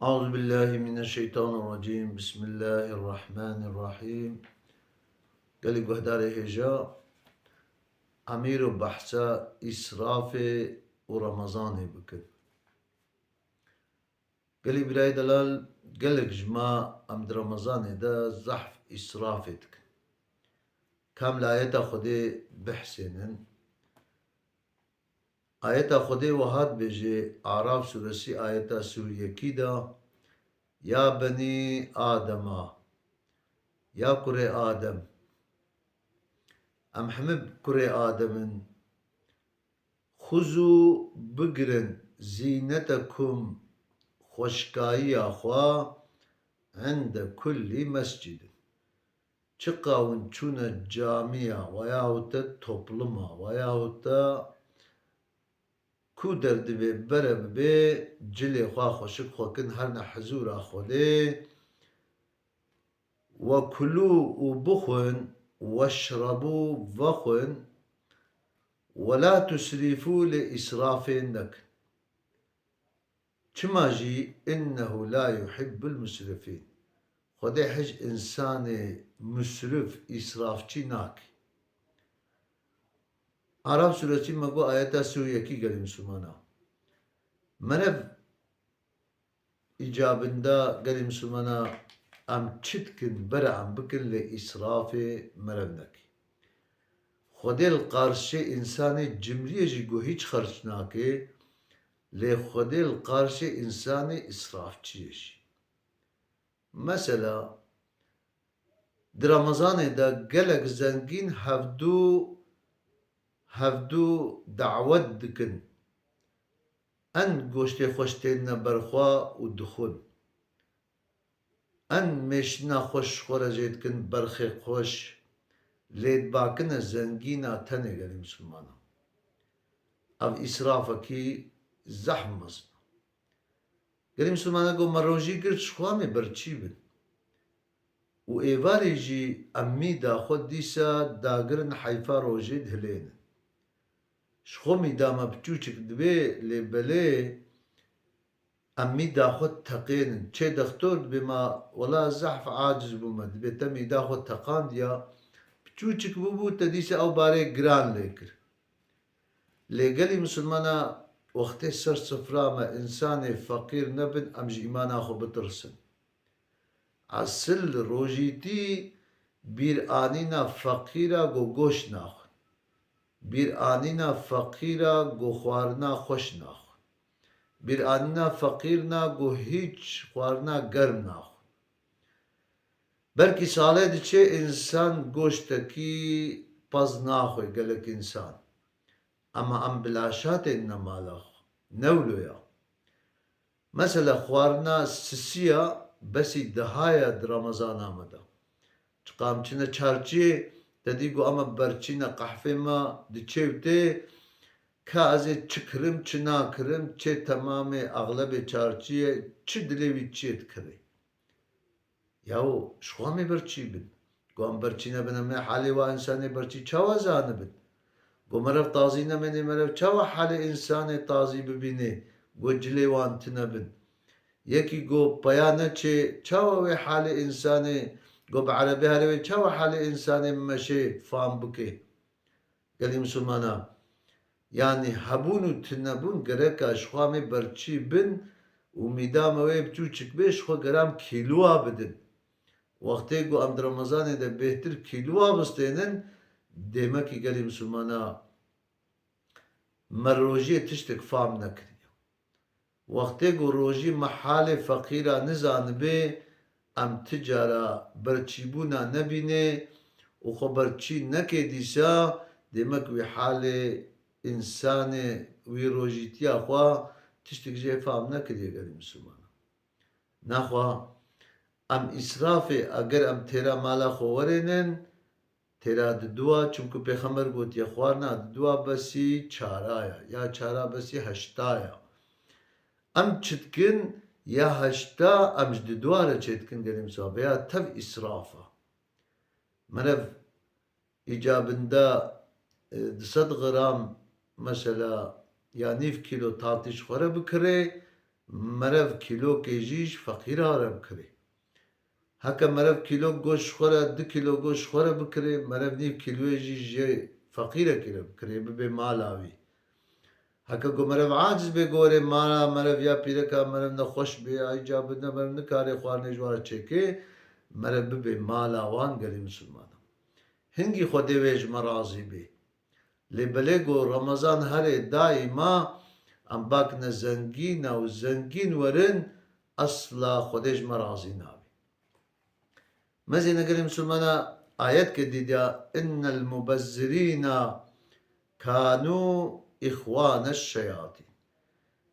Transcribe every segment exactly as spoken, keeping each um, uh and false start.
Eûzubillahimineşşeytanirracîm. Bismillahirrahmanirrahîm. Gelî guhdarê hêja, em îro behsa îsrafê û Remezanê bikin. Gelî birayê delal, gelek ji me em di Remezanê de zehf îsrafê dikin. Ka em li ayeta Xwedê bihsênin. Ayeta Xwedê wiha dibêje, Araf sûresî ayeta sî û yekî de, Ya benî Adema, ya kurê Adem, em hemî kurê Adem in, Xuzû bigirin zînetekum, xweşikayiya xwe, inde kullî mescidin. Çiqa hûn çûne camiya, veyahût te topluma, veyahût te ku der dibe bere bibe, cilê xwe xweşik xwe kin, herne hizûra Xwedê. Ve kulû û bixwin, weşrebû, vexwin, ve la tusrîfû, lê îsrafê nekin. Çima jî, innehu la yuhibbul musrifîn. Xwedê hej însanê musrif, îsrafçî nake. Araf sûresî me got ayeta sî û yekî gelî misilmana. Merev îcabinda gelî misilmana em çi dikin, bere em bikin lê îsrafê merev neke. Xwedê li qarşê însanê cimriyê jî got hîç xerc nake, lê Xwedê li qarşê însanê îsrafçiyê jî. Mesela, di Remezanê de gelek zengîn hevdû, hevdû dawet dikin. En goştê xweş tênine ber xwe û dixwin. En mêşina xweş xwe re jê dikin, berxê xweş, lê dibakine zengîna tenê gelî misilmana. Ev îsrafekî zehf mezin e. Gelî misilmana got, me rojî girt, ji xwe em ê berçî bin. Û êvarê jî em mîda xwe dîsa dagirin heyfa rojê dihilênin. Ji xwe mîda me piçûçik dibe, lê belê em mîda xwe teqênin. Çê dextor dibê ma, wela zehf aciz bûme, dibê te mîda xwe teqandiya, piçûçik bûbû, te dîsa ew barê giran lê kir. Lê gelî misilmana wextê ser sifra me însanê feqîr nebin, em ji îmana xwe bitirsin. Esil rojîtî bîranîna feqîra ku goşt naxwin. Bîranîna feqîra ku xwarina xweş naxwin. Bîranîna feqîrina ku hîç xwarina germ naxwin. Belkî salê diçe însan goştekî pez naxwe gelek însan. Ema em bi laşatên ne mala xwe. Ne wilo ya. Mesela xwarina sisiya besî dihaya di Remezana me de. Çiqa em çine çarçiyê, te dî got, ema berçîne qehfê me diçe û tê, ka ez ê çi kirim, çi nakirim, çê temamê exlebê çarçiyê, çi dilê wî çiyê dikirê. Yaw, ji xwe em ê berçî bin. Got em berçî nebin, em ê halê wa însanê berçî çawa zanibin? Got merev tazî nemênê, merev çawa halê însanê tazî bibînê? Got cilê wan tune bin. Yekî got peya neçê, çawa wê halê însanê, got bi erebê herê wê çawa halê însanê meşê fam bike? Gelî misilmana, yanî hebûn û tunebûn gereka ji xwe em ê berçî bin û mîda me wê biçûçik bê, ji xwe gera em kîluwa bidin. Wextê ku em di Remezanê de bêhtir kîluwa bistênin, dêmekî gelî misilmana me rojiyê tiştek fam nekiriye. Wextê ku rojî me halê feqîra nizanibê, em ti cara berçîbûna nebînê û xwe berçî nekê dîsa, demek wî halê însanê, wî rojîtiya xwe tiştek jê fam nekiriye gelî misilmana. Naxwe em îsrafê, eger em têra mala xwe werênin, têra diduwa, çimku Pêxember gotiye, xwarina diduwa besî çara ya, ya çara besî heşta ya. Em çi dikin, ya heşta em ji diduwa re çêdikin gelî misilmana, vêya tev îsraf e. Merev îcabinda, e, du sed gram, mesela, ya nîv kîlo tatî ji xwe re bikirê, merev kîlokê jî ji feqîra re bikirê. Heke merev kîlok goşt ji xwe re, du kîlo goşt ji xwe re bikirê, merev nîv kîloyê jî ji feqîrekî re bikirê, bibe mala wî. Heke ku merev aciz bê, gorê mala merev ya pîreka merev nexweş bê, ay ca bide merev nikarê xwarinê ji wan re çêkê, merev bibe mala wan gelî misilmanan. Hingî Xwedê wê ji me razî bê. Lê belê ku Remezan herê daîma em bakine zengîn e û zengîn werin, esla Xwedê ji me razî nabê. Mezêne gelê misilmana ayet ke dîdiya, innel mubezzirîna kanu îxwane şeyatîn.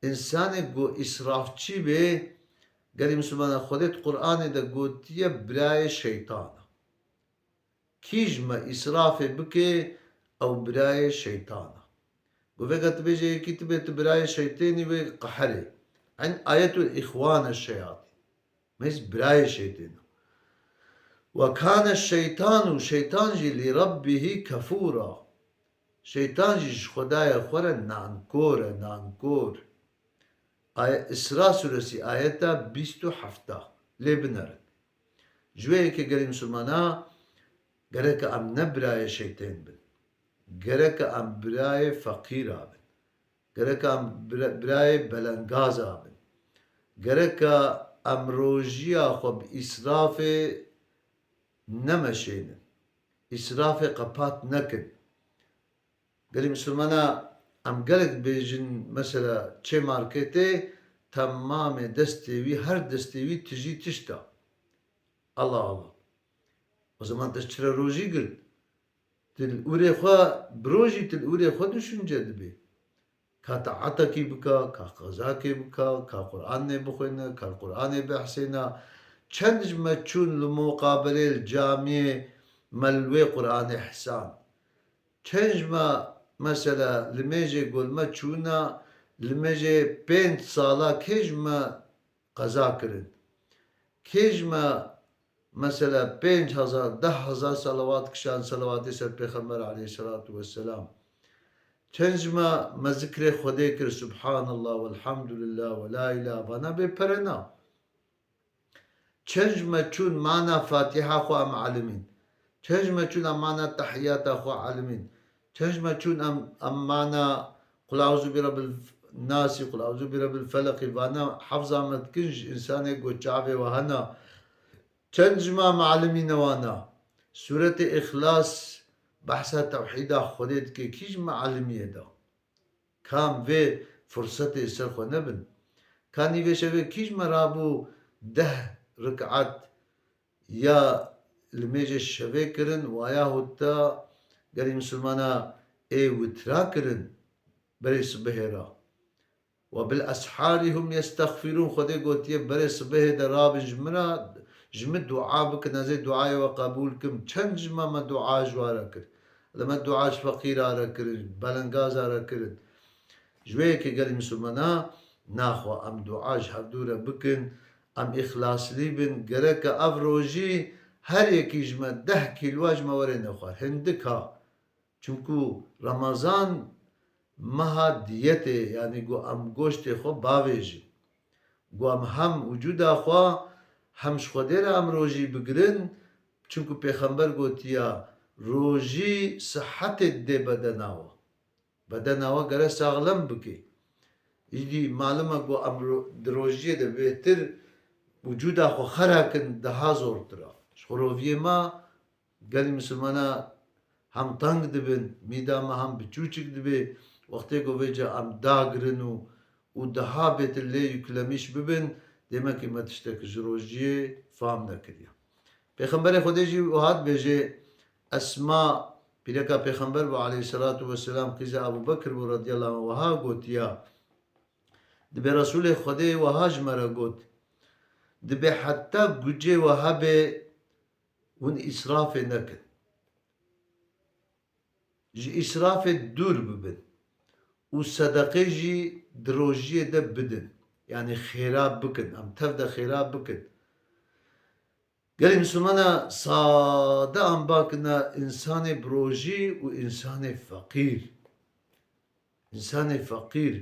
Însanê ku îsrafçî bê, gelê misilmana Xwedê di Qur'anê de gotiye birayê şeytan e. Kî ji me îsrafê bike, ew birayê şeytan e. Ku vêga tu bêje yekî tu bê tu birayê şeytênî wê qeherê. En ayetul îxwane şeyatîn. Mêz birayê şeytên e. Ve kane şeytanu, şeytan jî li rabbihî kefûra. Şeytan jî ji Xwedaya xwe re nankor e, nankor. Ay-, Îsra suresî ayeta bîst û hefta. Lê binerin. Ji wê yekê gelî misilmana gereke em ne birayê şeytên bin. Gereke em birayê feqîra bin. Gereke em bira-, birayê belengaza bin. Gereke em rojiya xwe bi îsrafê nemeşênin. Îsrafê qepat nekin. Gelî misilmana em gelek bêjin, mesela çê marketê, temamê destê wî, her destê wî tijî tişt e. Allah Allah. O zaman te çira rojî girt? Til urê xwe, birojî til urê xwe düşünce dibê. Ka taatekî bika, ka qezakê bika, ka Qur'anê bixwêne, ka Qur'anê behsêna. Çend ji me çûn li muqabelê li camiyê me li wê Qur'anê hesand. Çend ji me mesela li mêjê gol me çûna, li mêjê pênc sala kê ji me qeza kirin? Kê ji me mesela pênc hezar, deh hezar selawat kişan, selawatê ser Pêxember aleyhisselatu vesselam? Çend ji me me zikrê Xwedê kir, Subhanallah, velhamdülillah, ve la ilahe, vana bê pere na. Çend ji me çûn mana Fatiha xwe em elimîn? Çend ji me çûn em mana tehiyata xwe elimîn? Çend ji me çûn em, em mana Qul auzu bi rabbil nasî, Qul auzu bi rabbil felaqî, vana hefza me dikin ji însanê ku çavê we hena? Çend ji me em elimîne wana? Sûretê Îxlas behsa tewhîda Xwedê dike, kî ji me elimiyê da? Kam vê fursetê ser xwe nebin? Ka nîvê şevê kî ji me rabû deh rik'at ya li mêjê şevê kirin, waya hûta gelî misilmana ê witra kirin berê sibihê ra. Ve bil esharî hum yestexfirûn, Xwedê gotiye, berê sibihê de rabin ji min ra, ji min dua bikin, ez ê duayê we qebûl kim. Çend ji me me dua ji wa re kir? Li me dua ji feqîra re kirin, ji belengaza re kirin. Ji wê yekê gelî misilmana naxwe em dua ji hevdû re bikin, em îxlaslî bin. Gereke ev rojî her yekî ji me deh kîlwa ji me were nexwar. Hindik ha. Çimku Remezan meha diyetê, yanî ku em goştê xwe bavêjin. Ku em hem wicûda xwe hem ji Xwedê re em rojî bigirin, çimku Pêxember gotiya, rojî sihetê didê bedena we. Bedena we gere saxlem bike. Îdî malum e ku em ro-, di rojiyê de bêtir wicûda xwe xera kin, daha zortir e. Ji xwe roviyê me gelî misilmana hem teng dibin, mîda me hem biçûçik dibe. Wextê ku vêca em dagirin û, û daha bêtir lê yüklemiş bibin, demekî me tiştek ji rojiyê fam nekiriye. Pêxemberê Xwedê jî wiha dibêje, Esma, pîreka Pêxember bû aleyhisselatu vesselam, qîza Ebu Bekir bû radiyallahu anh, wiha gotiya, dibê Resûlê Xwedê wiha ji me re got, dibê heta gucê we hebe, hûn îsrafê nekin. Ji îsrafê dûr bibin û sedeqê jî di rojiyê de bidin. Yanî xêra bikin, em tev de xêra bikin. Gelê misilmana sade em bakine, însanê bi rojî û însanê feqîr. Însanê feqîr.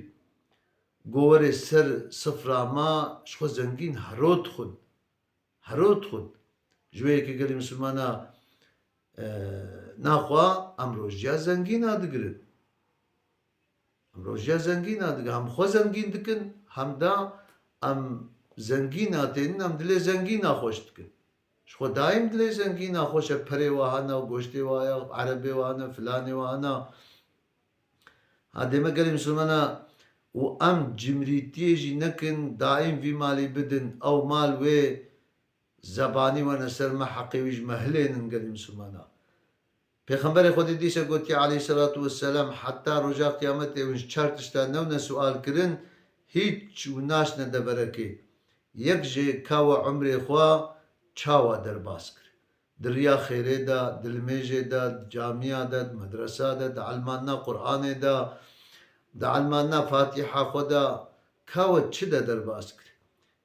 Go werê ser sifra ma, ji xwe zengîn hero dixwin. Hero dixwin. Ji wê yekê gelê misilmana, e, naxwe em rojiya zengîna digirin. Em rojiya zengîna digirin. Hem xwe zengîn dikin, hem da em zengîna tênin, em dilê zengîna xweş dikin. Ji xwe daîm dilê zengîna xweş e, perê we hene, goştê we hene, erebê we hene, filanê we hene. Ha, dê me gelê misilmana û em cimrîtiyê jî nekin, daîm vî malî bidin, ew mal wê zebanî wene ser me, heqê wî ji me hilênin gelê misilmana. Pêxemberê Xwedê dîse gotiye aleyhisselatu vesselam, heta roja qiyametê hûn ji çar tişta newne sual kirin, hîç û naşne deverekê. Yek jê ka we umrê xwe çawa derbas kir? Di riya xêrê de, di limêjê de, di camiya de, di medresa de, di elmanina Qur'anê de, di elmanina Fatîha xwe de, ka we çi de derbas kir?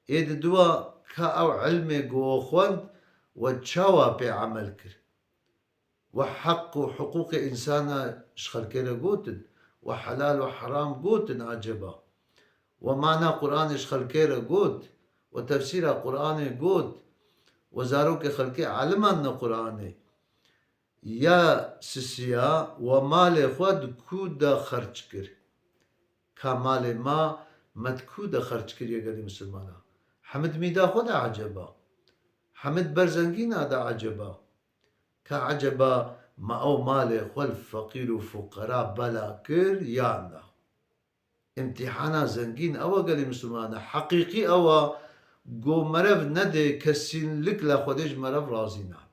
Ê di dua ka ew ilmê ku we xwend, we çawa pê emel kir? We heq û hiqûqê însana ji xelkê re gotin? We helal û heram gotin acaba? We mana Qur'anê ji xelkê re got? We tefsîra Qur'anê got? We zarokê xelkê elimandine Qur'anê? Ya sisiya, we malê xwe di ku de xerc kir? Ka malê ma me di ku de xerc kiriye gelê misilmana? Hemid mîda xwe de eceba? Hemid berzengîna de eceba? Ka eceba me ew malê xwe li feqîr û fuqera bela kir yan na? Îmtîhana zengîn ew e gelê misilmana. Heqîqî ew e, go merev nedê kesînlik le Xwedê ji merev razî nabe.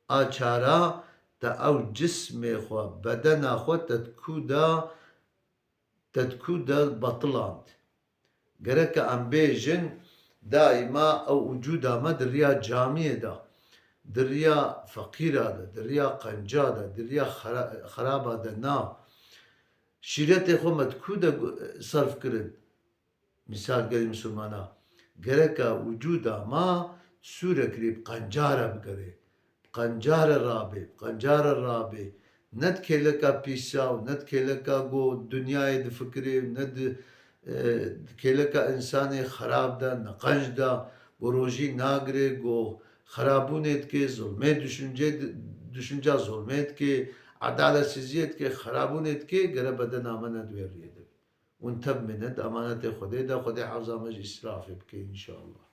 A çara te ew cismê xwe, bedena xwe te di ku de, te di ku de betiland. Gereke em bêjin, daîma ew ucuda me di riya camiyê de, di riya feqîra de, di riya qenca de, di riya xera-, xeraba de na. Şîretê xwe me di ku de gu-, serf kirin? Mîsal gelê misilmana, gereke ucuda ma sûrekirî bi qencare bigere. Qencare rabê, qencare rabê. Ne di kêleka pîsa û ne di kêleka go dinyayê difikirê û ne di, e, di kêleka însanê xerab de, ne qenc de, go rojî nagirê, go xerabûnê dike, zulmê düşüncê di-, düşünca zulmê dike, edaletsiziyê dike, xerabûnê dike, gere bedena me ne di wê riyê de be. Hûn tevmînin, di emanetê Xwedê de, Xwedê hefza me ji îsrafê bike, înşallah.